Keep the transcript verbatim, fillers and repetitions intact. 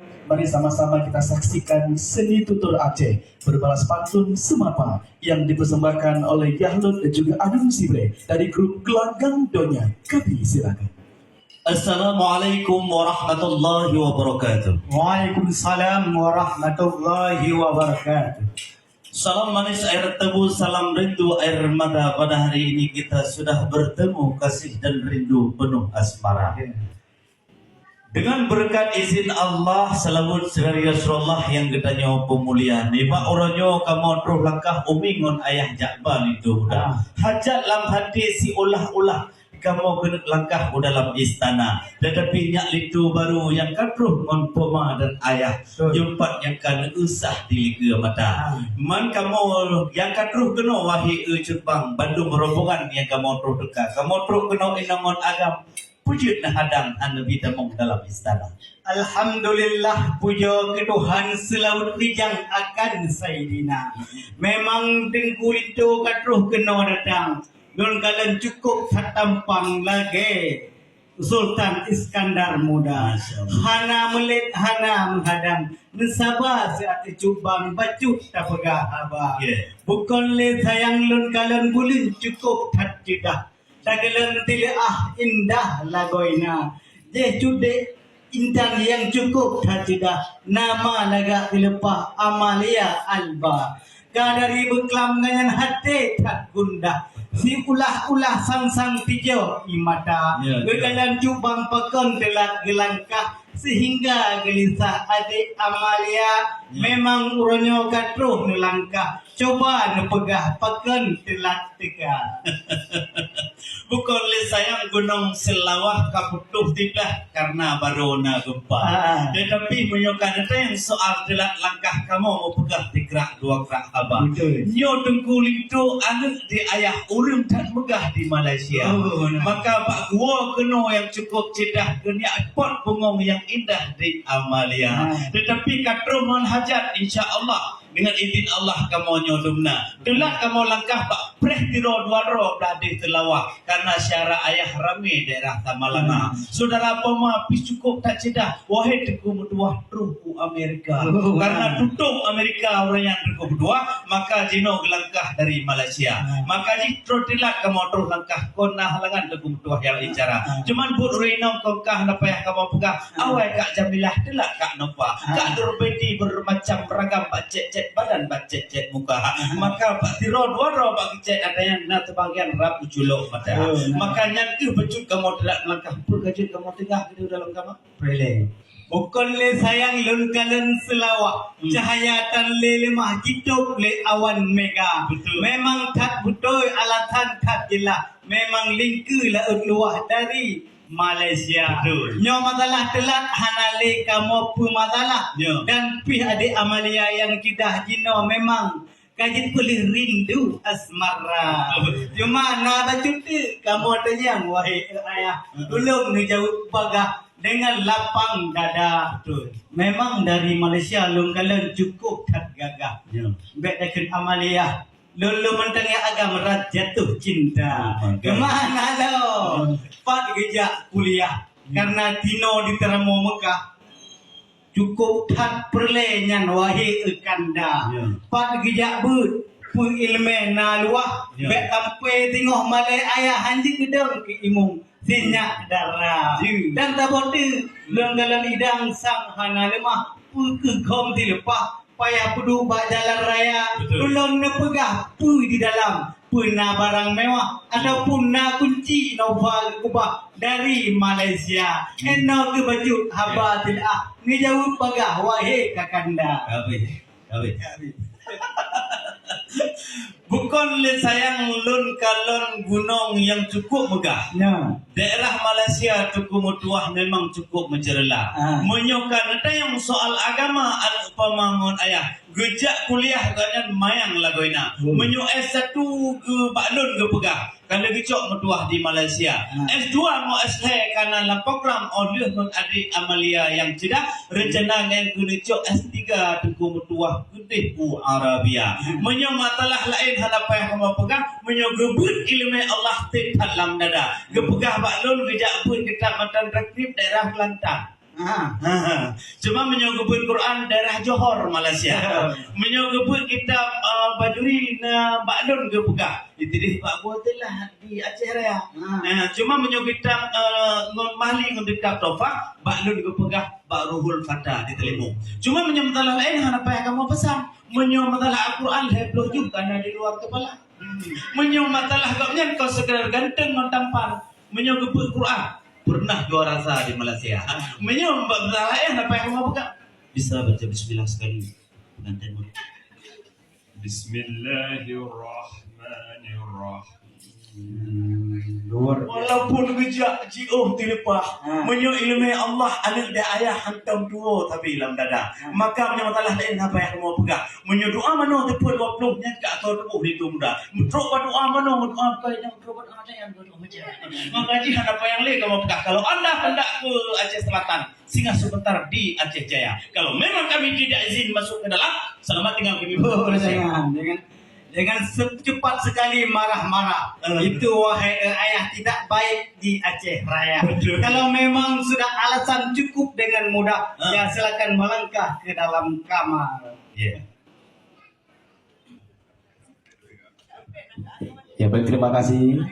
Mari sama-sama kita saksikan seni tutur Aceh berbalas pantun semapa yang dipersembahkan oleh Yahlun dan juga Adun Sibre dari grup Gelanggang Donya. Kami silakan. Assalamualaikum warahmatullahi wabarakatuh. Waalaikumsalam warahmatullahi wabarakatuh. Salam manis air tebu, salam rindu air mata. Pada hari ini kita sudah bertemu, kasih dan rindu penuh asmara. Dengan berkat izin Allah, seulaweuet seulari Rasulullah nyang geutanyoe peumulia. Nibak uroe nyoe kamoe troh langkah umi ngon ayah jak ba linto muda. Ah. Hajat lam hati siulah-ulah kamoe keuneuk langkah u dalam istana. Tetapi nyak linto barô nyang ka troh ngon poma dan ayah. Betul. Nyoe pat nyang ka neuusah di likeue mata. Ah. Man kamoe nyang ka troh keunoe, wahé eu Cut Bang, bandum rombongan nyang kamoe troh teuka. Kamoe troh keunoe inong ngon agam. Peue jeuet neuhadang hana neubi tamong dalam istana. Alhamdulillah, pujoe keu Tuhan seulaweuet rijang akan Saidina. Memang Teungku Linto ka troh keunoe datang. Lôn kalon cukôp that tampang lagèe Sultan Iskandar Muda. Masya Allah. Hana meulet, hana meuhadang. Neusaba siat Cut Bang bacut tapeugah haba. Ya. Bukon lé sayang lôn kalon buleuen cukôp that ceudah. Takalon tileuah indah lagoina. Jih cudek intan nyang cukôp that ceudah. Nama lagak dileupah Amalia Alba. Ka dari beuklam ngon nyan até that gundah. Siulah-ulah sang-sang tijoh ie mata. Ya, ya. Geukalon Cut Bang pakon teulat geulangkah. Sehingga geulisah adék Amalia. Ya. Memang uroe nyoe ka troh neulangkah. Cuba neupeugah pakon teulat teuka. Bukon lé sayang Gunong Seulawah ka putôh tiblah karna barô na geumpa. Ah. Tetapi meunyoe ka neutanyong soal teulat langkah kamoe meupeugah tikrak dua krak haba. Betul. Nyoe Teungku Linto aneuk di ayah ureueng that meugah di Malaysia. Oh, nah. Maka bak geuwoe keunoe nyang cukôp ceudah, geunyak pot bungong nyang indah di Amalia. Ah. Tetapi ka troh ngon hajat, insya Allah. Deungon idhin Allah kamoe nyoe dumna. Teulat kamoe langkah bak preh tiroe dua droe blah deh Seulawah, karna syara ayah ramé daerah Samalanga. Hmm. Syedara poma pih cukôp that ceudah, wahé Teungku meutuwah troh u Amerika. Oh, karna wow. Tutong Amerika ureueng nyan Teungku meutuwah, maka jinoe geulangkah dari Malaysia. Hmm. Maka jih troh teulat kamoe troh langkah kon na halangan Teungku meutuwah nyang incara. Hmm. Cuman buet ureueng inong kon ka hana payah kamoe peugah, Awai Kak Jamilah teulat Kak Nova. Ah. Kak Nur Bedi bermacam ragam bak cét-cét badan, bak cét-cét muka. Ah. Maka bak tiroe dua droe bak geucét, ada nyang na teubagian rab u culok mata. Oh, nah. Maka nyan keuh bacut kamoe teulat langkah, peue ka jeuet kamoe teugah keu dalam kama? Peureulèe. Bukon lé sayang lôn kalon Seulawah. Hmm. Cahya tan lé leumah jitôb lé awan mega. Betul. Memang that beutôi alasan that jeulaih. Memang lingkeue laôt luwah dari Malaysia. Betul. Nyoe masalah teulat hana lé kamoe peumasalah. Ya. Dan pih adék Amalia nyang ceudah jinoe memang ka jeuet peuleueh rindu asmara. Betul. Cuma na bacut teuk kamoe tanyong, wahé ayah. Betul. Ulôn neujaweueb bagah deungon lapang dada. Betul. Memang dari Malaysia lôn kalon cukôp that gagah. Ya. Bèk takheun Amalia. Lôn-lôn mantong nyang agam rot jatuh cinta. Mantap. Keumahan haloe? Hmm. Pat geujak kuliah. Hmm. Karna tinoe di Teuramoe Meukah, cukôp that peureulèe nyan, wahé eu kanda. Ya. Pat geujak beuet, peue ileumèe na luwah. Ya. Bèk sampoe teungoh malèe ayah hanjeuet geudong keu imum. Sinyak dara. Jeuet. Dan saboh teuk, lôn galon idang sang hana leumah, peue keuh gom dileupah, payah peuduek bak jalan raya. Betul. Ulôn neupeugah peue di dalam, peue na barang mewah, ataupun na kunci Nova geukeubah dari Malaysia. Hmm. Inoe keuh bacut haba teulah, neujaweueb bagah, wahé kakanda. Habéh. Habéh. Bukon lé sayang lôn kalon gunong nyang cukup meugah. Ya. Daerah Malaysia Teungku meutuwah memang cukup meuceureula. Ah. Meunyoe ka neutanyong soal agama, aneuk pama ngon ayah, geujak kuliah gobnyan manyang lagoena. Hmm. Meunyoe S satu geu-, bak lôn geupeugah, ka lheueh geucok meutuwah di Malaysia. Hmm. S dua ngon S lhèe ka na lam program, óh lheueh ngon adék Amalia nyang ceudah, reuncana nyan keuneuk cok S tiga Teungku meutuwah keudeh u Arabia. Hmm. Meunyoe masalah laén hana payah kamoe peugah, meunyoe geubeuet ileumèe Allah trép that lam dada. Geupeugah bak lôn geujak beuet kitab matan takrib daerah Kelantan. Ha. Ha. Cuma meunyoe geubeuet Quran daerah Johor, Malaysia. Meunyoe geubeuet kitab, eh, Bajuri na bak lôn geupeugah. Idris bak buah telah di Aceh Raya. Ha. Eh, cuma meunyoe kitab, eh, ngon Mahli ngon kitab Tuhfah, bak lôn geupeugah bak Ruhul Fata di Teulimueng. Cuma meunyoe masalah laén hana payah kamoe pesan. Meunyoe masalah Al-Quran lhèe ploh juz ka na di luwa keupala. Meunyoe masalah gobnyan kon sekedar ganteng ngon tampan. Meunyoe geubeuet Quran, pernah juara sa di Malaysia. Meunyoe bak masalah laén hana payah kamoe peugah. Bisa baca bismillah sekali. Pengantin muda. Bismillahirrahmanirrahim. Hmm, luar biasa. Walaupun geujak jiôh dileupah, ha, meunyoe ileumèe Allah aneuk dan ayah hantom tuwoe sabe lam dada. Ha. Maka meunyoe masalah laén hana payah kamoe peugah. Meunyoe doa manoe teupeu dua ploh nyan ka asoe tuboh di tu muda. Meutrok bak doa manoe, doa bukai nyang meutrok bak doa nyan, doa macam. Maka jih hana payah lé kamoe peugah. Kalau anda hendak ke Aceh Selatan, singgah sebentar di Aceh Jaya. Kalau memang kami tidak izin masuk ke dalam, selamat tinggal kami. Oh, jangan, jangan. Dengan secepat sekali marah-marah. Eh. Itu, wahai ayah, tidak baik di Aceh Raya. Betul. Kalau memang sudah alasan cukup dengan mudah, eh, ya, silakan melangkah ke dalam kamar. Ya. Ya, baik, terima kasih.